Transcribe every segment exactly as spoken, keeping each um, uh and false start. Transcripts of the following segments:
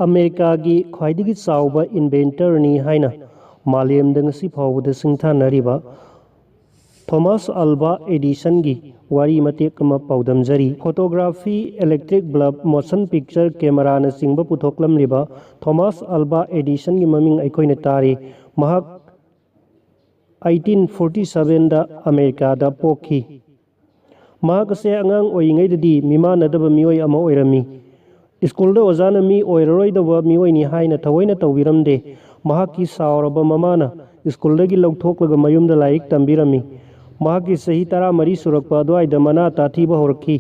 ꯑꯃꯦꯔꯤꯀꯥꯒꯤ ꯈ꯭ꯋꯥꯏꯗꯒꯤ ꯆꯥꯎꯕ ꯏꯟꯚꯦꯟꯇꯔꯅꯤ ꯍꯥꯏꯅ ꯃꯥꯂꯦꯝꯗ ꯉꯁꯤ ꯐꯥꯎꯕꯗ ꯁꯤꯡꯊꯥꯅꯔꯤꯕ ꯊꯣꯃꯥꯁ ꯑꯜꯕꯥ ꯑꯦꯗꯤꯁꯟꯒꯤ ꯋꯥꯔꯤ ꯃꯇꯦꯛ ꯑꯃ ꯄꯥꯎꯗꯝꯖꯔꯤ꯫ Photography, electric bulb, motion picture ꯀꯦꯃꯦꯔꯥꯅꯆꯤꯡꯕ ꯄꯨꯊꯣꯛꯂꯝꯂꯤꯕ ꯊꯣꯃꯥꯁ ꯑꯜꯕꯥ ꯑꯦꯗꯤꯁꯟꯒꯤ ꯃꯃꯤꯡ ꯑꯩꯈꯣꯏꯅ ꯇꯥꯔꯤ꯫ ꯃꯍꯥꯛ ꯑꯩꯇꯤꯟ ꯐꯣꯔꯇꯤ ꯁꯚꯦꯟꯗ ꯑꯃꯦꯔꯤꯀꯥꯗ ꯄꯣꯛꯈꯤ꯫ ꯃꯍꯥꯛ ꯑꯁꯦ ꯑꯉꯥꯡ ꯑꯣꯏꯔꯤꯉꯩꯗꯗꯤ ꯃꯤꯃꯥꯟꯅꯗꯕ ꯃꯤꯑꯣꯏ ꯑꯃ ꯑꯣꯏꯔꯝꯃꯤ꯫ ꯁ꯭ꯀꯨꯜꯗ ꯑꯣꯖꯥꯅ ꯃꯤ ꯑꯣꯏꯔꯔꯣꯏꯗꯧꯕ ꯃꯤꯑꯣꯏꯅꯤ ꯍꯥꯏꯅ ꯊꯑꯣꯏꯅ ꯇꯧꯕꯤꯔꯝꯗꯦ꯫ ꯃꯍꯥꯛꯀꯤ ꯁꯥꯎꯔꯕ ꯃꯃꯥꯅ ꯁ꯭ꯀꯨꯜꯗꯒꯤ ꯂꯧꯊꯣꯛꯂꯒ ꯃꯌꯨꯝꯗ ꯂꯥꯏꯔꯤꯛ ꯇꯝꯕꯤꯔꯝꯃꯤ꯫ ꯃꯍꯥꯛꯀꯤ ꯆꯍꯤ ꯇꯔꯥꯃꯔꯤ ꯁꯨꯔꯛꯄ ꯑꯗꯨꯋꯥꯏꯗ ꯃꯅꯥ ꯇꯥꯊꯤꯕ ꯍꯧꯔꯛꯈꯤ꯫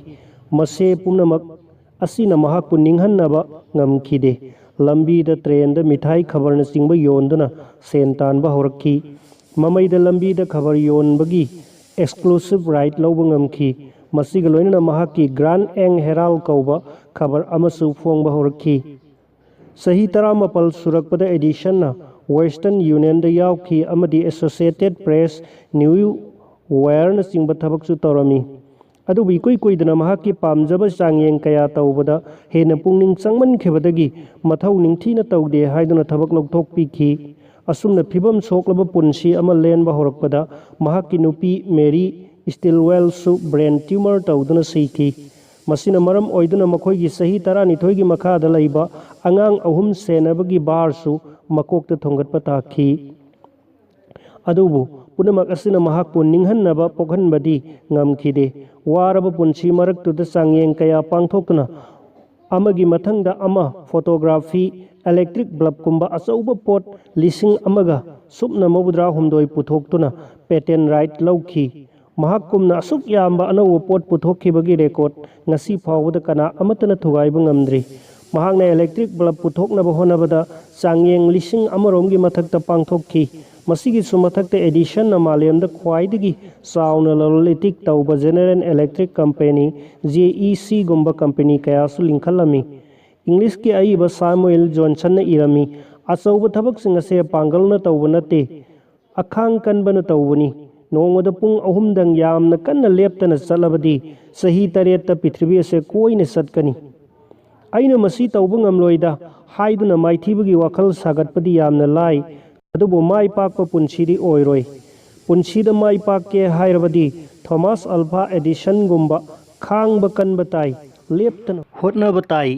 ꯃꯁꯦ ꯄꯨꯝꯅꯃꯛ ꯑꯁꯤꯅ ꯃꯍꯥꯛꯄꯨ ꯅꯤꯡꯍꯟꯅꯕ ꯉꯝꯈꯤꯗꯦ꯫ ꯂꯝꯕꯤꯗ, ꯇ꯭ꯔꯦꯟꯗ, ꯃꯤꯊꯥꯏ ꯈꯕꯔꯅꯆꯤꯡꯕ ꯌꯣꯟꯗꯨꯅ ꯁꯦꯟ ꯇꯥꯟꯕ ꯍꯧꯔꯛꯈꯤ꯫ ꯃꯃꯩꯗ ꯂꯝꯕꯤꯗ ꯈꯕꯔ ꯌꯣꯟꯕꯒꯤ exclusive right ꯂꯧꯕ ꯉꯝꯈꯤ꯫ ꯃꯁꯤꯒ ꯂꯣꯏꯅꯅ ꯃꯍꯥꯛꯀꯤ ꯒ꯭ꯔꯥꯟ ꯑꯦꯡ ꯍꯦꯔꯥꯜ ꯀꯧꯕ ꯈꯕꯔ ꯑꯃꯁꯨ ꯐꯣꯡꯕ ꯍꯧꯔꯛꯈꯤ꯫ ꯆꯍꯤ ꯇꯔꯥꯃꯥꯄꯜ ꯁꯨꯔꯛꯄꯗ ꯑꯦꯗꯤꯁꯟꯅ ꯋꯦꯁꯇꯔꯟ ꯌꯨꯅꯤꯌꯟꯗ ꯌꯥꯎꯈꯤ ꯑꯃꯗꯤ ꯑꯦꯁꯣꯁꯤꯌꯦꯇꯦꯗ ꯄ꯭ꯔꯦꯁ, ꯅ꯭ꯌꯨ ꯋꯥꯌꯔꯅꯆꯤꯡꯕ ꯊꯕꯛꯁꯨ ꯇꯧꯔꯝꯃꯤ꯫ ꯑꯗꯨꯕꯨ ꯏꯀꯨꯏ ꯀꯨꯏꯗꯅ ꯃꯍꯥꯛꯀꯤ ꯄꯥꯝꯖꯕ ꯆꯥꯡꯌꯦꯡ ꯀꯌꯥ ꯇꯧꯕꯗ ꯍꯦꯟꯅ ꯄꯨꯛꯅꯤꯡ ꯆꯪꯃꯟꯈꯤꯕꯗꯒꯤ ꯃꯊꯧ ꯅꯤꯡꯊꯤꯅ ꯇꯧꯗꯦ ꯍꯥꯏꯗꯨꯅ ꯊꯕꯛ ꯂꯧꯊꯣꯛꯄꯤꯈꯤ꯫ ꯑꯁꯨꯝꯅ ꯐꯤꯕꯝ ꯁꯣꯛꯂꯕ ꯄꯨꯟꯁꯤ ꯑꯃ ꯂꯦꯟꯕ ꯍꯧꯔꯛꯄꯗ ꯃꯍꯥꯛꯀꯤ ꯅꯨꯄꯤ ꯃꯦꯔꯤ ꯁ꯭ꯇꯤꯜꯋꯦꯜꯁꯨ ꯕ꯭ꯔꯦꯟ ꯇ꯭ꯌꯨꯃꯔ ꯇꯧꯗꯨꯅ ꯁꯤꯈꯤ꯫ ꯃꯁꯤꯅ ꯃꯔꯝ ꯑꯣꯏꯗꯨꯅ ꯃꯈꯣꯏꯒꯤ ꯆꯍꯤ ꯇꯔꯥꯅꯤꯊꯣꯏꯒꯤ ꯃꯈꯥꯗ ꯂꯩꯕ ꯑꯉꯥꯡ ꯑꯍꯨꯝ ꯁꯦꯟꯅꯕꯒꯤ ꯚꯥꯔꯁꯨ ꯃꯀꯣꯛꯇ ꯊꯣꯡꯒꯠꯄ ꯇꯥꯈꯤ꯫ ꯑꯗꯨꯕꯨ ꯄꯨꯝꯅꯃꯛ ꯑꯁꯤꯅ ꯃꯍꯥꯛꯄꯨ ꯅꯤꯡꯍꯟꯅꯕ ꯄꯣꯛꯍꯟꯕꯗꯤ ꯉꯝꯈꯤꯗꯦ꯫ ꯋꯥꯔꯕ ꯄꯨꯟꯁꯤ ꯃꯔꯛꯇꯨꯗ ꯆꯥꯡꯌꯦꯡ ꯀꯌꯥ ꯄꯥꯡꯊꯣꯛꯇꯨꯅ ꯑꯃꯒꯤ ꯃꯊꯪꯗ ꯑꯃ ꯐꯣꯇꯣꯒ꯭ꯔꯥꯐꯤ, ꯏꯂꯦꯛꯇ꯭ꯔꯤꯛ ꯕꯜꯕꯀꯨꯝꯕ ꯑꯆꯧꯕ ꯄꯣꯠ ꯂꯤꯁꯤꯡ ꯑꯃꯒ ꯁꯨꯞꯅ ꯃꯧꯗ꯭ꯔꯥ ꯍꯨꯝꯗꯣꯏ ꯄꯨꯊꯣꯛꯇꯨꯅ ꯄꯦꯇꯦꯟ ꯔꯥꯏꯠ ꯂꯧꯈꯤ꯫ ꯃꯍꯥꯛꯀꯨꯝꯅ ꯑꯁꯨꯛ ꯌꯥꯝꯕ ꯑꯅꯧꯕ ꯄꯣꯠ ꯄꯨꯊꯣꯛꯈꯤꯕꯒꯤ ꯔꯦꯀꯣꯔꯗ ꯉꯁꯤ ꯐꯥꯎꯕꯗ ꯀꯅꯥ ꯑꯃꯠꯇꯅ ꯊꯨꯒꯥꯏꯕ ꯉꯝꯗ꯭ꯔꯤ꯫ ꯃꯍꯥꯛꯅ ꯏꯂꯦꯛꯇ꯭ꯔꯤꯛ ꯕꯜꯕ ꯄꯨꯊꯣꯛꯅꯕ ꯍꯣꯠꯅꯕꯗ ꯆꯥꯡꯌꯦꯡ ꯂꯤꯁꯤꯡ ꯑꯃꯔꯣꯝꯒꯤ ꯃꯊꯛꯇ ꯄꯥꯡꯊꯣꯛꯈꯤ꯫ ꯃꯁꯤꯒꯤꯁꯨ ꯃꯊꯛꯇ ꯑꯦꯗꯤꯁꯟꯅ ꯃꯥꯂꯦꯝꯗ ꯈ꯭ꯋꯥꯏꯗꯒꯤ ꯆꯥꯎꯅ ꯂꯂꯣꯟ ꯏꯇꯤꯛ ꯇꯧꯕ general electric company, J E ꯁꯤꯒꯨꯝꯕ ꯀꯝꯄꯦꯅꯤ ꯀꯌꯥꯁꯨ ꯂꯤꯡꯈꯠꯂꯝꯃꯤ꯫ ꯏꯪꯂꯤꯁꯀꯤ ꯑꯏꯕ ꯁꯥꯃꯨꯑꯦꯜ ꯖꯣꯟꯁꯟꯅ ꯏꯔꯝꯃꯤ, "ꯑꯆꯧꯕ ꯊꯕꯛꯁꯤꯡ ꯑꯁꯦ ꯄꯥꯡꯒꯜꯅ ꯇꯧꯕ ꯅꯠꯇꯦ, ꯑꯈꯥꯡ ꯀꯟꯕꯅ ꯇꯧꯕꯅꯤ꯫ ꯅꯣꯡꯃꯗ ꯄꯨꯡ ꯑꯍꯨꯝꯗꯪ ꯌꯥꯝꯅ ꯀꯟꯅ ꯂꯦꯞꯇꯅ ꯆꯠꯂꯕꯗꯤ ꯆꯍꯤ ꯇꯔꯦꯠꯇ ꯄ꯭ꯔꯤꯊꯤꯕꯤ ꯑꯁꯦ ꯀꯣꯏꯅ ꯆꯠꯀꯅꯤ"꯫ "ꯑꯩꯅ ꯃꯁꯤ ꯇꯧꯕ ꯉꯝꯂꯣꯏꯗ" ꯍꯥꯏꯗꯨꯅ ꯃꯥꯏꯊꯤꯕꯒꯤ ꯋꯥꯈꯜ ꯁꯥꯒꯠꯄꯗꯤ ꯌꯥꯝꯅ ꯂꯥꯏ, ꯑꯗꯨꯕꯨ ꯃꯥꯏ ꯄꯥꯛꯄ ꯄꯨꯟꯁꯤꯗꯤ ꯑꯣꯏꯔꯣꯏ꯫ ꯄꯨꯟꯁꯤꯗ ꯃꯥꯏ ꯄꯥꯛꯀꯦ ꯍꯥꯏꯔꯕꯗꯤ ꯊꯣꯃꯥꯁ ꯑꯜꯐꯥ ꯑꯦꯗꯤꯁꯟꯒꯨꯝꯕ ꯈꯥꯡꯕ ꯀꯟꯕ ꯇꯥꯏ, ꯂꯦꯞꯇꯅ ꯍꯣꯠꯅꯕ ꯇꯥꯏ꯫